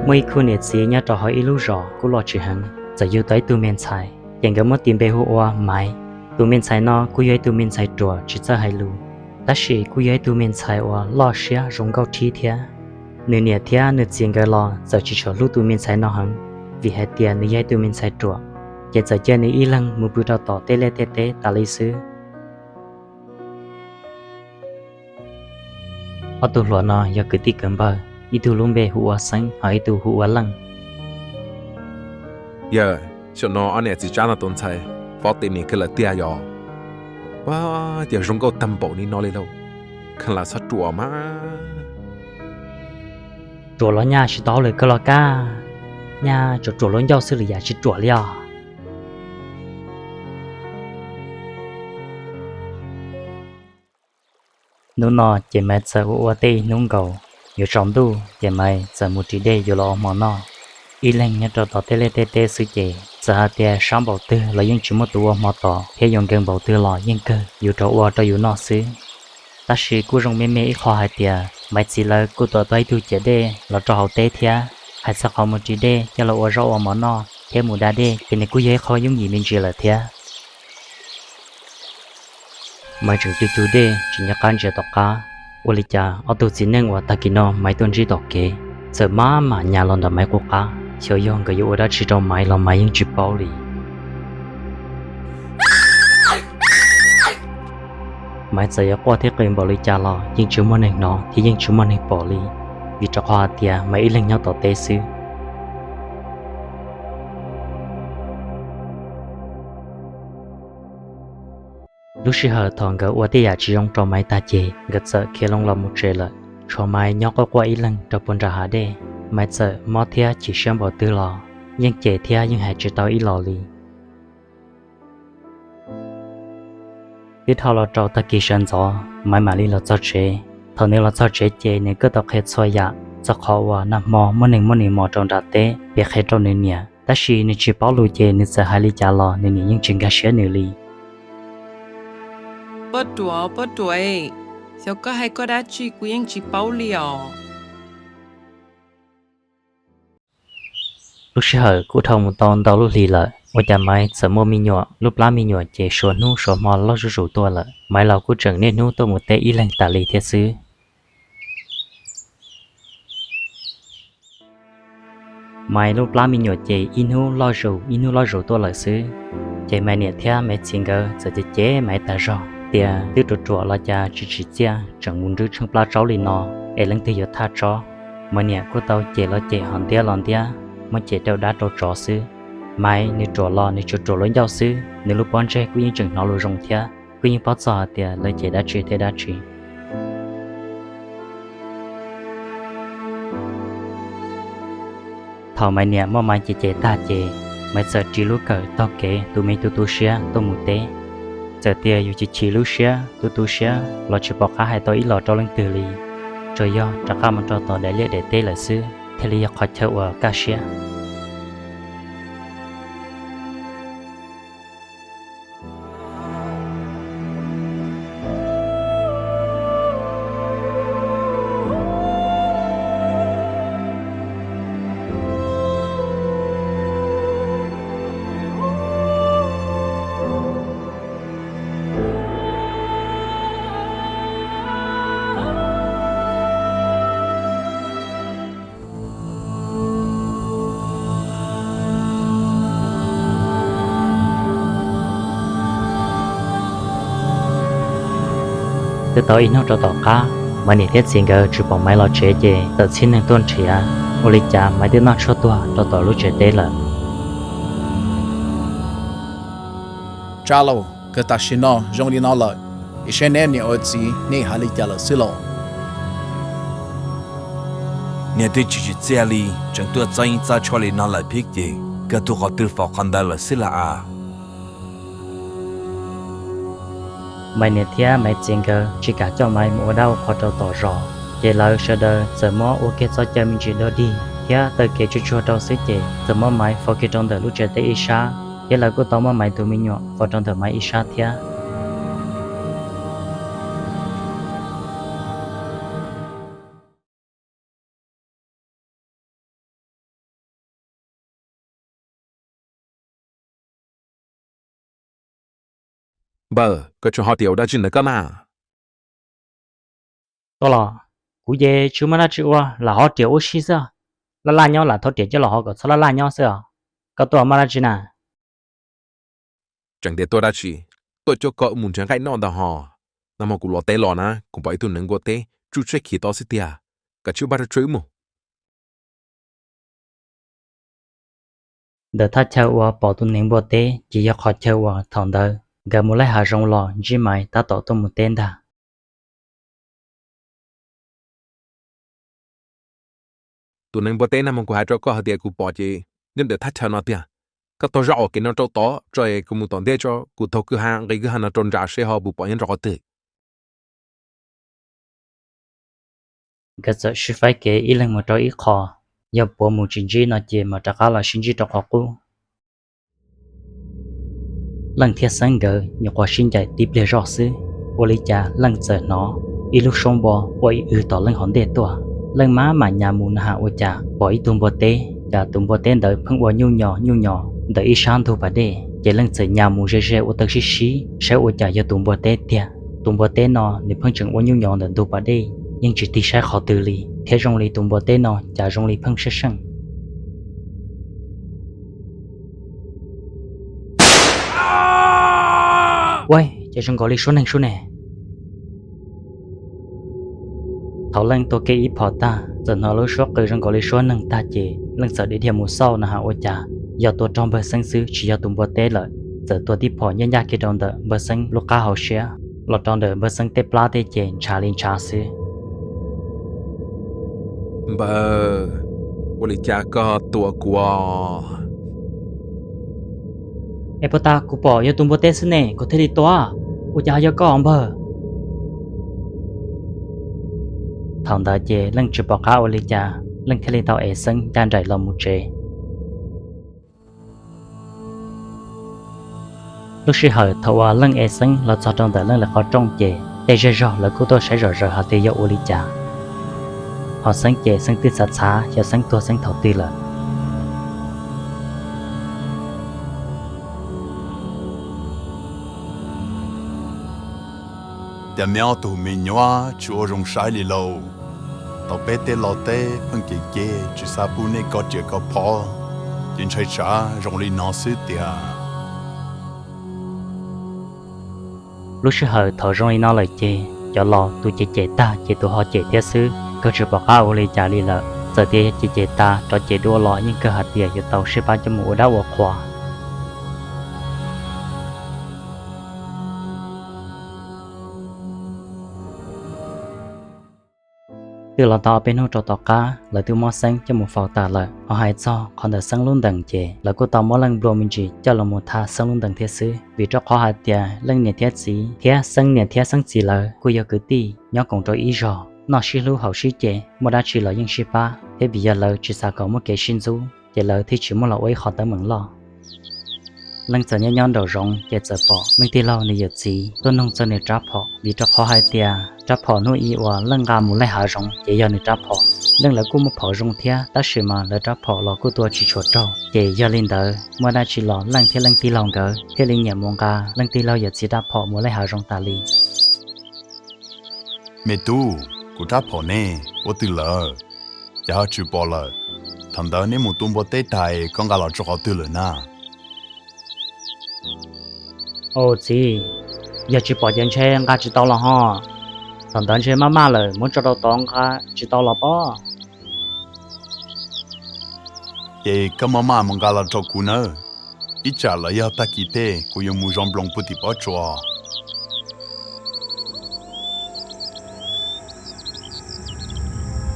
Muaj ib khub niam txiv nyob rau hauv ib lub zos kuj loj tsis heev, txawm yug tau ib tug me ntxhais, ces nkawd muab tis npe hu ua Maiv. Tus me ntxhais no kuj yog ib tug me ntxhais ruam tsis txawj hais lus, tab sis kuj yog ib tug me ntxhais uas loj siab zoo nkauj thib thiab. Nws niam thiab nws txiv nkawd los txawm tsis tshua hlub tus me ntxhais no heev, vim hais tias nws yog ib tug me ntxhais ruam, ces txawm cia nws ib leeg mus pw rau tom tej liaj tej teb tas li xwb. Ob tug hluas no yog kwv tij kwv npawg, ib tug lub npe hu ua Xeeb ho ib tug hu ua Leej. Yawg, xyoo no ob niam txiv tsab no tus ntxhais pob tim nis kiag lawm tiag yog. Ua cas zoo nkauj tag npaum li no li lauj, kheev lam txhob ruam mas. Ruam los nyaj tsis tau hauj lwm kawg los kab, nyaj tsuas ruam lub ncauj xwb li yam tsis ruam li os. Hnub no ces Maiv txawm ua ua tej ib hnub nkaus, yuav tsaus ntuj ces Maiv txawm mus ris dej yuav los ua hmo noj. Ib leeg nyob rau tom tej liaj tej teb xwb ces txawm hais tias sab npaum twg los yeej tsis muaj tus ua hmo tos thiab yuav nkees npaum twg los yeej kawg yus rov ua rau yus noj xwb. Tab sis kuj zoo me me ib qho hais tias Maiv txiv lawv kuj tuav tau ib tug ciam dej los rau hauv teb thiab. Hais txog qhov mus ris dej coj los ua zaub ua mov noj thiab mus da dej ces nws kuj yog ib qho yooj yim me ntsis lawm thiab. Maiv tseem cug cug dej tsis nco qab ntsia tom qab, ua li cas ob tug txiv neej uas tag kis no Maiv tuaj ntsib tom kev txawm maj mam nyas los ntawm Maiv qub qab. Xyov yog nkawd yuav ua dab tsi rau Maiv los Maiv yeej tsis paub li. Maiv txawm yuav quaj thiab qw npaum li cas los yeej tsis muaj neeg hnov thiab yeej tsis muaj neeg pom li, vim rau qhov hais tias Maiv ib leeg nyob tom teb xwb. Lub sij hawm thaum nkawd ua tej yam tsis zoo rau Maiv tag ces nkawd txawm khiav loo los mus tsev lawm, tshuav Maiv nyob quaj quaj ib leeg rau puag nram hav dej. Maiv txawm mob thiab chim siab npaum twg los yeej cem thiab yeej hais tsis tau ib los li. Twb dhau los rau tag kis sawv ntxov Maiv mam li los txog tsev. Thaum nws los txog tsev ces nws kuj tau qhia txhua yam txog qhov uas nag hmo muaj neeg muab nws mos rau nram teb piav qhia rau nws niam, tab sis nws tsis paub lus ces nws txawm hais li cas los nws niam yeej tsis nkag siab nws li. Poj ruam, poj ruam, xyov koj hais koj dab tsi kuv yeej tsis paub li os. Lub sij hawm kuj dhau mus tau ntau lub hlis lawm, ua cas Maiv txawm muaj me nyuam, lub plab me nyuam ces suav hnub suav hmo loj zuj zus tuaj lawm. Maiv los kuj tseem niaj hnub tuaj mus teb ib leeg tas li thiab xwb. Maiv lub plab me nyuam ces ib hnub loj zus ib hnub loj zus tuaj lawm xwb. Ces Maiv niam thiab Maiv txiv nkawd txawm cem cem Maiv tag zog tias twb ruam ruam los cas tsis tsim txiaj tseem mus nrub tsheej plab tsaub li no, es leej twg yuav thaj tsob. Maiv niam kuj tau cem los cem ho ntiab los ntiab, muab cem rau dab rau tsov xwb. Maiv nws ruam los nws tsuas ruam lub ncauj xwb, nws lub pob ntseg kuj yeej tseem hnov lus zoo thiab, kuj yeej paub txog hais tias lawv cem dab tsi thiab dab tsi. Thaum Maiv niam muab Maiv cem cem tag ces Maiv txawm ris lub kawm taug kev tu me tu tu siab tuaj mus teb. Txawm tias yus chim chim lub siab tu tu siab los tsis pom qab hais tau ib los rau leej twg li, tsuas yog rov qab mus rau tom daim liaj daim teb lawm xwb thiaj li yog qhov chaw uas kaj siab. Twb tau ib hnub rau tom qab, Maiv niam thiab txiv nkawd tsis pom Maiv los tsev ces txawm txhib neeg tuaj nrhiav, ua li cas Maiv twb noj tshuaj tuag rau tom lub tsev teb lawm. Tsa lauj, kawg tam sim no zoo li no lawm, es saib neb niam ua txiv nej hais li cas lawm xwb los? Niag twb tsis tsim txiaj li tseem tuaj txob yeeb txob tshuaj li no lawm thiab ces kawg tuag qhov twg faus qhov ntawd lawm xwb las as. Maiv niam thiab Maiv txiv nkawd tsis kam coj Maiv mus ua dab ua qhua rau tom zos, ces lawv sawv daws txawm muab ua kiag txoj cai me ntsis dog dig thiab taw kev tsuag tsuag rau xwb ces txawm muab Maiv faus kiag rau ntawm lub tsev teb ib sab, thiab lawv kuj tau muab Maiv tus me nyuam faus rau ntawm Maiv ib sab thiab. Npawg, koj tseem ho riam ua dab tsi ntawm koj na? Tuaj los, kuv ces tsis muaj dab tsi ua, lam ho riam ua si xwb. Laj laj nyob lam thov riam coj los ho kom txhob laj laj nyob xwb os. Koj tuaj muaj dab tsi na? Tseem tias tuaj dab tsi? Tuaj coj koj mus nrhiav nqaij noj ntag hos. Nag hmo kuv los teb los na, kuv pom ib tug neev npua teb tsuj tsiab khiv tod xwb tiag. Koj cia li pab rau tso wb mus. Ntawm thaj chaw uas pom tus neev npua teb ces yog qhov chaw uas thaum ntawd nkawd mus laij hav zoov los ntsib Maiv tab tom tuaj mus teb ntag. Tus neev npua teb nag hmo kuv hais rau koj hais tias kuv pom ces nyob ntawm thaj chaw no tiag. Koj taug zaj uas kev no rau tod tso es kuv mus tom ntej tso, kuv taug kwj ha nqis kwj ha no rau nram seb ho puas pom nyob rau qhov twg. Nkawd txawm sib faib kev ib leeg mus rau ib qho, yog puav mus tsis ntsib no ces mam rov qab los sib ntsib rau qhov qub. Leej thiab Xeeb nkawd nyuam qhuav sib ncaim tib pliag zoj xwb, ua li cas Leej txawm hnov ib lub suab npua ua ib wg tom Leej hauv ntej tuaj. Leej maj mam nyas mus na has ua cas pom ib tug npua teb, cas tus npua teb ntawd pheej ua nyuj nyos nyuj nyos ntawm ib sab ntug pas dej. Ces Leej txawm nyas mus ze ze ua taw sib sib saib ua cas yog tus npua teb tiag. Tus npua teb no nws pheej tseem ua nyuj nyos ntawm ntug pas dej, yeej tsis tig saib qhov twg li, thiab zoo li tus npua teb no cas zoo li pheej seej seej. Ua, ces zoo nkaus li suab neeg sub ne. Thaum Leej tua kiag ib phom tag, txawm hnov lub suab qw zoo nkaus li suab neeg tag ces Leej txawm dhia dhia mus xauj na has ua cas yog tua raug Npawg Xeeb xwb tsis yog tus npua teb lawm. Txawm tua tib phom ncaj ncaj kiag rau ntawm Npawg Xeeb lub qab hauv siab, los rau ntawm Npawg Xeeb tej plab tej ces ntshav li ntshav xwb. Npawg, ua li cas koj tua kuv? Es puas tas kuv pom yog tus npua teb xwb ne kuv thiaj li tua, ua cas ho yog koj npawg? Thaum ntawd ces Leej tsis pom qab ua li cas, Leej thiaj li tau ev Xeeb ncaj nraim los mus tsev. Lub sij hawm thaum uas Leej ev Xeeb los txog rau ntawm Leej lawv qhov rooj ces tej zej zog lawv kuj tuaj saib zom zaws hais tias yog ua li cas. Ho Xeeb ces Xeeb twb txhav txhav xyov Xeeb tuag Xeeb thaum twg lawm. Cas neb ob tug me nyuam tsis ua zoo saib li lauj. Tau peb tej los teb pheej cem cem tsis xav pub neb koj riam koj phom, ces ntshai tsam zoo li no xwb tiag. Lub sij hawm thaum zoo li no lawm ces cov los tus cem cem tag ces tus ho cem thiab xwb, kawg tsis pom qab ua li cas li lawm. Txawm tias cem cem tas rov cem dua los yeej kawg hais tias yuav tau sib pab coj mus ua dab ua qhua. Twb los tau ob peb hnub rau tom qab lawv twb muab Xeeb coj mus faus tas lawm. Ho hais txog qhov ntawm Xeeb lub ntees ces lawv kuj tau muab Leej nplua me ntsis coj los mus tha Xeeb lub ntees thiab xwb, vim rau qhov hais tias Leej niam thiab txiv thiab Xeeb niam thiab Xeeb txiv lawv kuj yog kwv tij nyob koom rau ib zog, noj sib hlub haum sib ce, muaj dab tsi los yeej sib pab, thiab vim yog lawv tsis xav kom muaj kev sib ntxub ces lawv thiaj tsis muab los ua ib qho teeb meem loj. Leej txawm nyob nyob nraum zoov ces txawm pom Leej tij laug nws yawm txiv tuaj nug txog nws rab phom, vim rau qhov hais tias rab phom hnub ib uas Leej nqa mus laij hav zoov ces yog nws rab phom. Leej lawv kuj muaj phom zoo thiab tab sis mas lawv rab phom los kuj tua tsis tshua raug, ces yog li ntawd muaj dab tsi los Leej thiab Leej tij laug nkawd thiaj li nyiam mus nqa Leej tij laug yawm txiv rab phom mus laij hav zoov tas li. Me tub, kuv rab phom ne, ua twg lawm? Cas ho tsis pom lawm? Thaum ntawd neb mus tua npua teb tag koj nqa los rau qhov twg lawm na? Au txiv, yog tsis pom ces ntshe nqa tsis tau los ho. Thaum ntawd ntshe maj maj lawm muab tso rau tod nqa tsis tau los pob. Ces koj maj maj mus nqa los rau kuv nawb, ib tsam los yog tag kis tej kuv yuav mus zov nploos puag tim pob tsuas.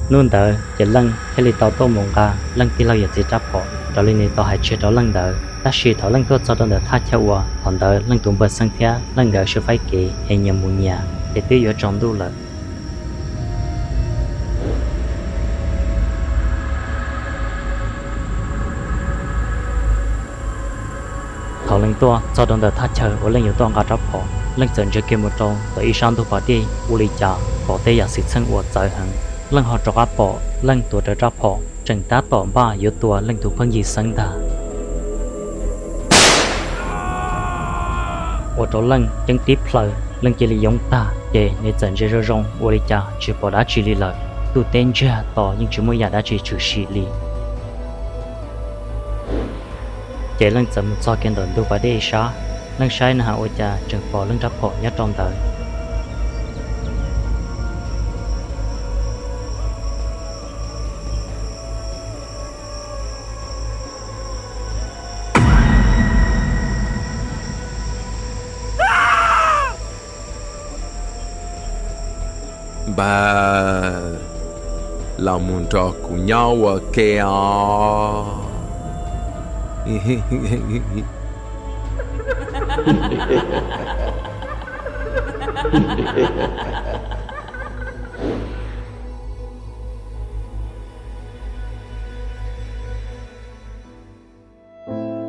Hnub ntawd ces Leej thiaj li tau tuaj mus nqa Leej tij laug yawm txiv rab phom raws li nws tau hais tseg rau Leej ntawd. Tab sis thaum Leej tuaj txog rau ntawm thaj chaw uas thaum ntawd Leej tus npawg Xeeb thiab Leej nkawd sib faib kev es nyias mus nyias, ces twb yuav tsaus ntuj lawm. Thaum Leej tuaj txog rau ntawm thaj chaw uas Leej yuav tuaj nqa rab phom, Leej txawm ntsia kiag mus rau ntawm ib sab ntug pas dej ua li cas pom tej yam xwm txheej uas txawv heev. Leej ho rov qab pom Leej tuav rawv rab phom tseem tab tom npaj yuav tua Leej tus phooj ywg Xeeb ntag. ua rau Leej ceeb tib plhaw, Leej cia li yoov tag ces nws txawm ntsia zoo zoo ua li cas tsis pom dab tsi li lawm. Ntuj teb ntsiag to yeej tsis muaj yam dab tsi tshwm sim li. Ces Leej txawm mus txog kiag ntawm ntug pas dej sab, Leej saib na has ua cas tseem pom Leej rab phom nyob rau ntawd. Npawg, los mus nrog kuv nyob ua ke os.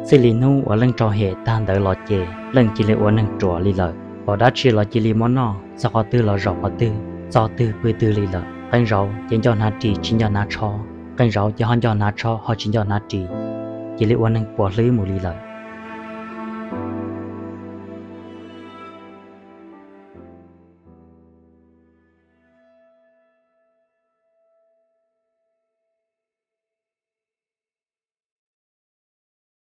Txij li hnub uas Leej raug hem tag ntawd los ces Leej cia li ua neeg ruam li lawm. Pom dab tsi los cia li muab noj, txog qhov twg los zaum qhov twg, txog twg pw twg li lawm. Qee zaus ces nco hnav ris tsis nco hnav tsho, qee zaus ces ho nco hnav tsho ho tsis nco hnav ris, cia li ua neeg puas hlwb mus li lawm.